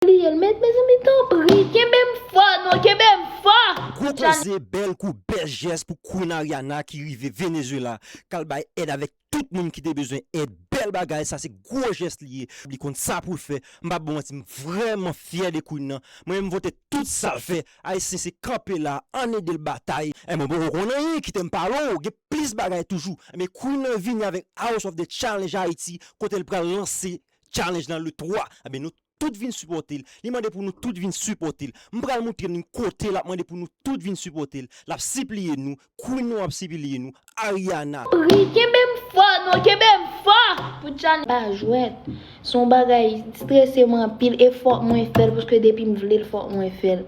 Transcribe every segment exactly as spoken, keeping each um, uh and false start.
Bliye l, men, mezanmi, tanpri, kenbe m fò, non, kenbe m fò! Gwo koze, bèl kou, bèl jès pou Queen Ariana ki rive Venezuela, k al bay èd avèk tout moun ki te bezwen èd. Bèl bagay, sa se gwo jès li ye. Li konn sa pou l fè. M p ap ba w manti, m vrèman fyè de Queen nan. Mwen menm, m vote tout sa l fè. Ayisyen se kanpe la, ann ede l batay. Enben, bon, ou konn anyen, kite m pale w, gen plis bagay toujou. Enben, Queen nan vini avèk House of the Challenge Haiti, kote l pral lanse challenge nan le twa. Enben, nou tout vin sipòte l. Li mande pou nou tout vin sipòte l. M pral montre nou kote l ap mande pou nou tout vin sipòte l. L ap sipliye nou. Queen nou ap sipliye nou. Ariana. Pri, kenbe m fò, non, kenbe m fò! Pou challenge pa jwèt. Se yon bagay strese m anpil e fòk mwen fè l, paske depi m vle l, fòk mwen fè l.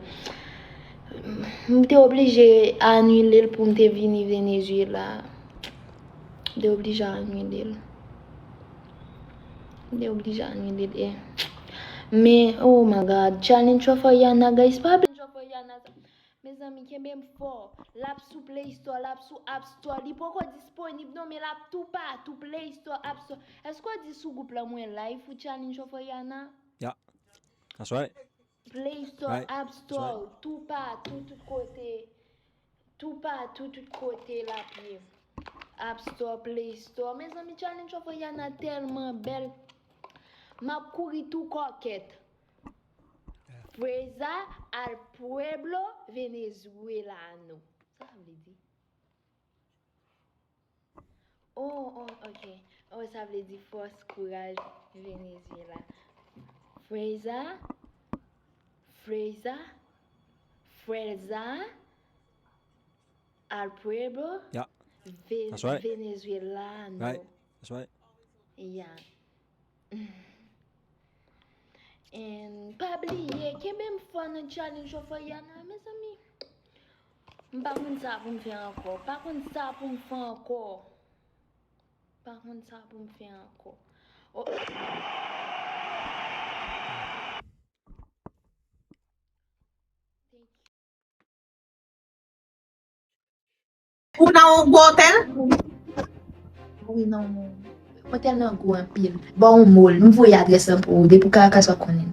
M te oblije anile l pou m te vini Venezuela. M te oblije anile l. M te oblije anile l, e. Men, oh my God, challenge of Ariana, guys, pa bliye challenge of Ariana sa. Mezanmi, kenbe m fò. L ap sou Play Store, l ap sou App Store. Li poko disponib non, men l ap toupatou, Play Store, App Store. Èske w di sou gwoup la mwen live pou challenge of Ariana? Yeah. That's right. Play Store, Right. App Store, toupatou, tout kote. Toupatou, tout kote l ap ye. App Store, Play Store. Mezanmi, challenge of Ariana tèlman bèl. M ap kouri tou kòkèt. Fuerza al pueblo venezolano. Sa sa vle di? Oh, oh, ok. Oh, sa vle di fòs, kouraj, Venezuela. Fuerza, Fuerza, Fuerza al pueblo Yeah. Ve- That's right. Venezuelano. Right. That's right. Yeah. And pa bliye, kenbe m fò nan challenge of Ariana, mezanmi. M pa konn sa pou m fè ankò. Pa konn sa pou m fè ankò. Pa konn sa pou m fè ankò. Oh. Ou nan yon gwo otèl? Wi, non. Otèl nan gwo anpil. Ba w yon mall. M voye adrès lan pou ou. Depi w Caracas w ap konnen.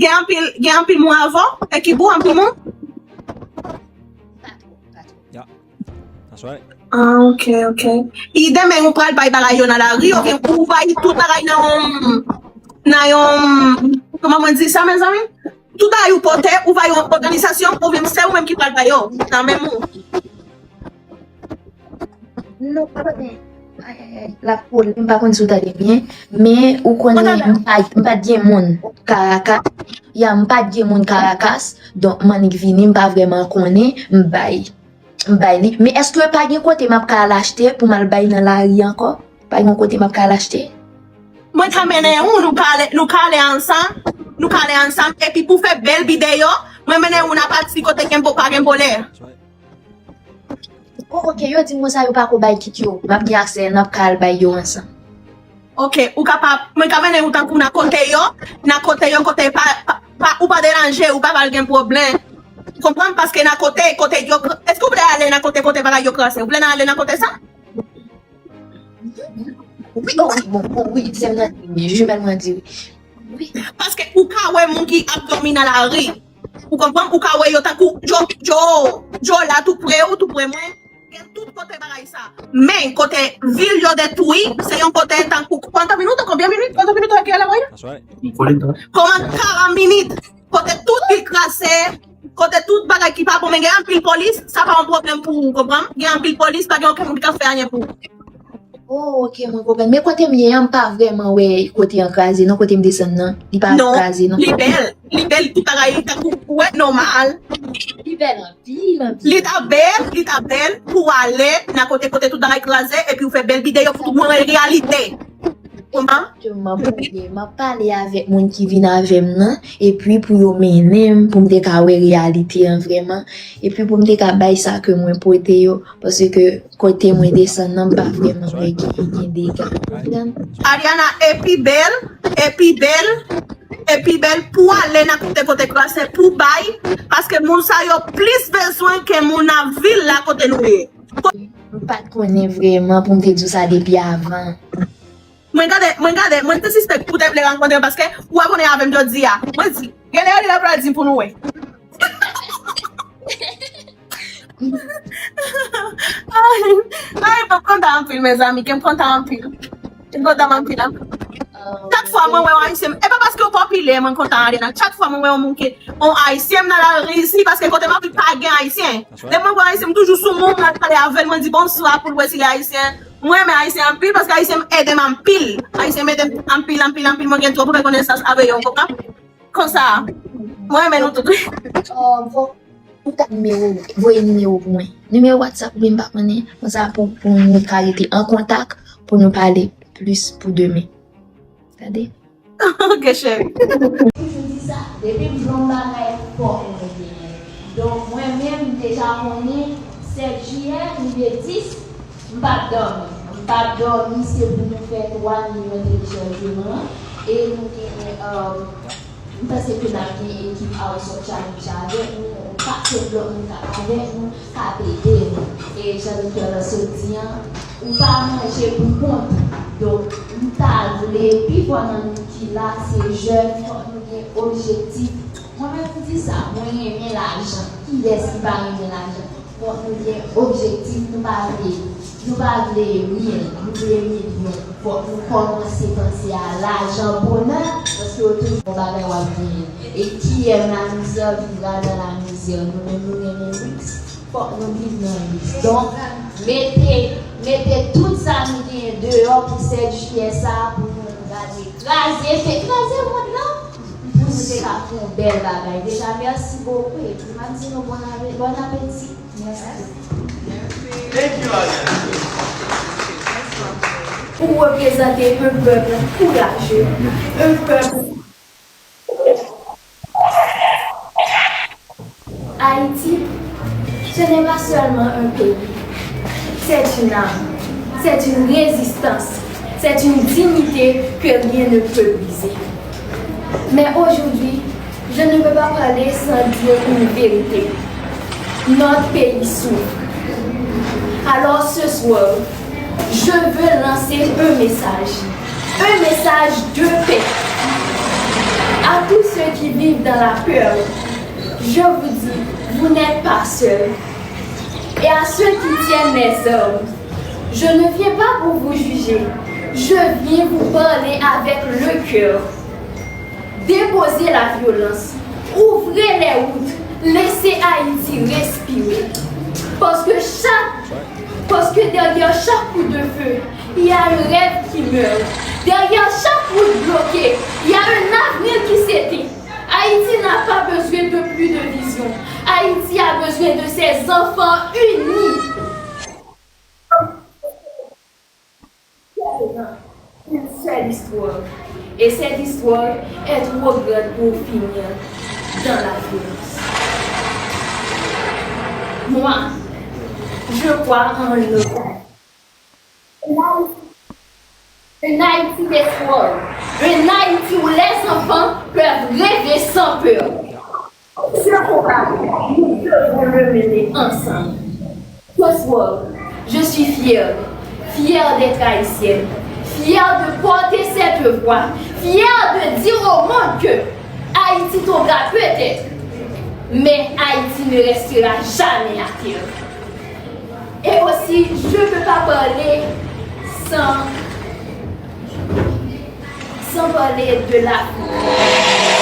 Gen anpil, gen anpil moun avè w? Ekip ou anpil moun? Pa twò, pa twò. Yeah. That's right. Ah, ok, ok. E demen ou pral bay bagay yo nan lari, oubyen ou bay tout bagay nan yon, nan yon, kòman mwen di sa, mezanmi? Tout bagay ou pote, ou bay yon òganizasyon, oubyen se ou menm ki pral bay yo nan men ou? Non, pa konnen. Ay, ay, ay, l ap kole, m pa konn si w tande byen, men ou konnen m pa, m pa t gen moun Caracas. Ya, m pa t gen moun Caracas, donk m annik vini, m pa vrèman konnen, m bay, m bay li. Men èske pa gen kote m ap ka al achte pou m al bay nan lari ankò? Pa gen kote m ap ka al achte? Mwen ka mennen ou, nou ka ale, nou ka ale ansanm, nou ka ale ansanm, epi pou fè bèl videyo, mwen mennen ou nan pati kote gen bo, pa gen bolè. That's right. Oh, ok, yo di m konsa yo pa ko bay kit yo. M ap gen aksè, n ap ka al bay yo ansanm. Ok, ou kapab, mwen ka mennen ou tankou nan kote yo, nan kote yo, kote pa, pa, pa ou pa deranje, ou pa pral gen pwoblèm. Ou konprann? Paske nan kote, kote yo, èske ou vle ale nan kote, kote bagay yo kraze? Ou vle nan ale nan kote sa? Wi, oh, wi, bon, bon, wi, se m nan di, wi, jimèl mwen di, wi. Wi. Paske ou ka wè moun ki ap dòmi nan lari. Ou konprann? Ou ka wè yo tankou, yo, yo, yo la tou pre ou, tou pre mwen. Gen tout kote bagay sa. Men kote vil yo detwi, se yon kote tankou, konbyen minit, konbyen minit, konbyen minit, ki ale, That's right. kòman karant minit, kote tout vil kraze, kote tout bagay ki pa bon, men gen anpil polis, sa pa yon pwoblèm pou ou, konprann? Gen anpil polis, pa gen okenn moun ki ka fè anyen pou ou. Oh, ok, mwen konprann. Men kote m ye an, m pa vrèman wè kote an kraze, non, kote m desann nan. Li pa kraze, non. Li bèl, li bèl, tout bagay, li tankou, ou wè, nòmal. Li bèl anpil, anpil. Li ta bèl, li ta bèl pou ale nan kote, kote tout bagay kraze, epi ou fè bèl videyo pou tout moun wè reyalite. Kòman? Egzakteman, pou mwen, m ap pale avèk moun ki vin avè m nan, epi pou yo mennen m, pou m te ka wè reyalite an vrèman, epi pou m te ka bay sa ke mwen pote yo, paske kote mwen desann nan, m pa vrèman wè gen, gen dega. Konprann? Ariana, epi bèl, epi bèl, epi bèl pou ale nan kote, kote kraze, pou bay, paske moun sa yo plis bezwen ke moun nan vil la kote nou ye. M pa t konnen vrèman pou m te di w sa depi avan. Mwen gade, mwen gade, mwen te sispèk ou te vle rankontre paske ou abone avè m jodi a. Mwen di, gen lè li la pral di pou nou wè. Ay, ay, m kontan anpil, mezanmi, ke m kontan anpil. M kontan anpil, anpil. Chak fwa mwen wè yon ayisyen, e pa paske w popilè, mwen kontan ale nan. Chak fwa mwen wè yon moun ke, yon ayisyen, m nan lari isi, paske kote m ap viv pa gen ayisyen. Lè mwen wè ayisyen, m toujou sou moun, m al pale avè l, mwen di bonswa pou l wè si l ayisyen. Mwen renmen ayisyen anpil, paske ayisyen ede m anpil. Ayisyen ede m anpil, anpil, anpil. Mwen gen twòp bèl konesans avè yo, w konprann? Konsa, mwen renmen nou tout. Ou ka nimewo, voye nimewo pou mwen. Nimewo WhatsApp ou byen m pa konnen, konsa pou, pou nou ka rete an kontak, pou nou pale plis pou demen. Tande? Ok, cheri. Toujou di sa, depi m vle yon bagay, fòk mwen genyen. Donk, mwen menm, m deja konnen, sèt jiyè, rive dis, m p ap dòmi. M p ap dòmi, se pou nou fè twa milyon telechajman. E nou genyen, um, m panse ke n ap gen ekip House of Challenge avèk nou, yon pakèt lòt moun k ap avèk nou, k ap ede nou. E jan doktè lan sot di an, ou pa manje pou kont. Donk, m ta vle, pifò nan nou ki la, se jèn, fòk nou gen objektif. Mwen menm, m di sa, mwen renmen lajan. Kiyès ki pa renmen lajan? Fòk nou gen objektif, nou pa vle, nou pa vle mil, nou vle milyon. Fòk nou kòmanse panse a lajan, bonè, paske yo toujou yon bagay w ap genyen. Et qui aime la misère vivra dans la misère. Nou menm nou renmen liks, fòk nou viv nan liks. Donk, mete, mete tout sa nou genyen deyò pou sèt jiyè sa a, pou nou gade kraze, fè kraze mond lan, pou nou te ka fè yon bèl bagay. Deja, mèsi bokou, epi m ap di nou bon apeti, bon apeti. Ou reprezante un peuple courageux, un peuple. Haïti, ce n'est pas seulement un pays, c'est une âme, c'est une résistance, c'est une dignité que rien ne peut briser. Mais aujourd'hui, je ne peux pas parler sans dire une vérité. Notre pays souffre. Alors ce soir, je veux lancer un message, un message de paix. À tous ceux qui vivent dans la peur, je vous dis, vous n'êtes pas seuls. Et à ceux qui tiennent les armes, je ne viens pas pour vous juger, je viens vous parler avec le cœur. Dépozé la vyolans, ouvrez les routes, lese Ayiti respire. Paske chak, paske dèyè chak kou de fe, il y a un rêve qui meurt. Derrière chaque route bloquée, il y a un avenir qui s'éteint. Haïti n'a pas besoin de plus de vision. Haïti a besoin de ses enfants unis. Une seule histoire. Et cette histoire est trop grande pour finir dans la violence. Moi, je crois en un autre. Un Haïti d'espoir. Un Haïti où les enfants peuvent rêver sans peur. Ce combat, nous devons le mener ensemble. Ce soir, je suis fière, fière d'être haïtienne, fière de porter cette voix, fière de dire au monde que Haïti tombera peut-être, mais Haïti ne restera jamais à terre. Et aussi, je peux pas parler sans sans parler de l'Afrique.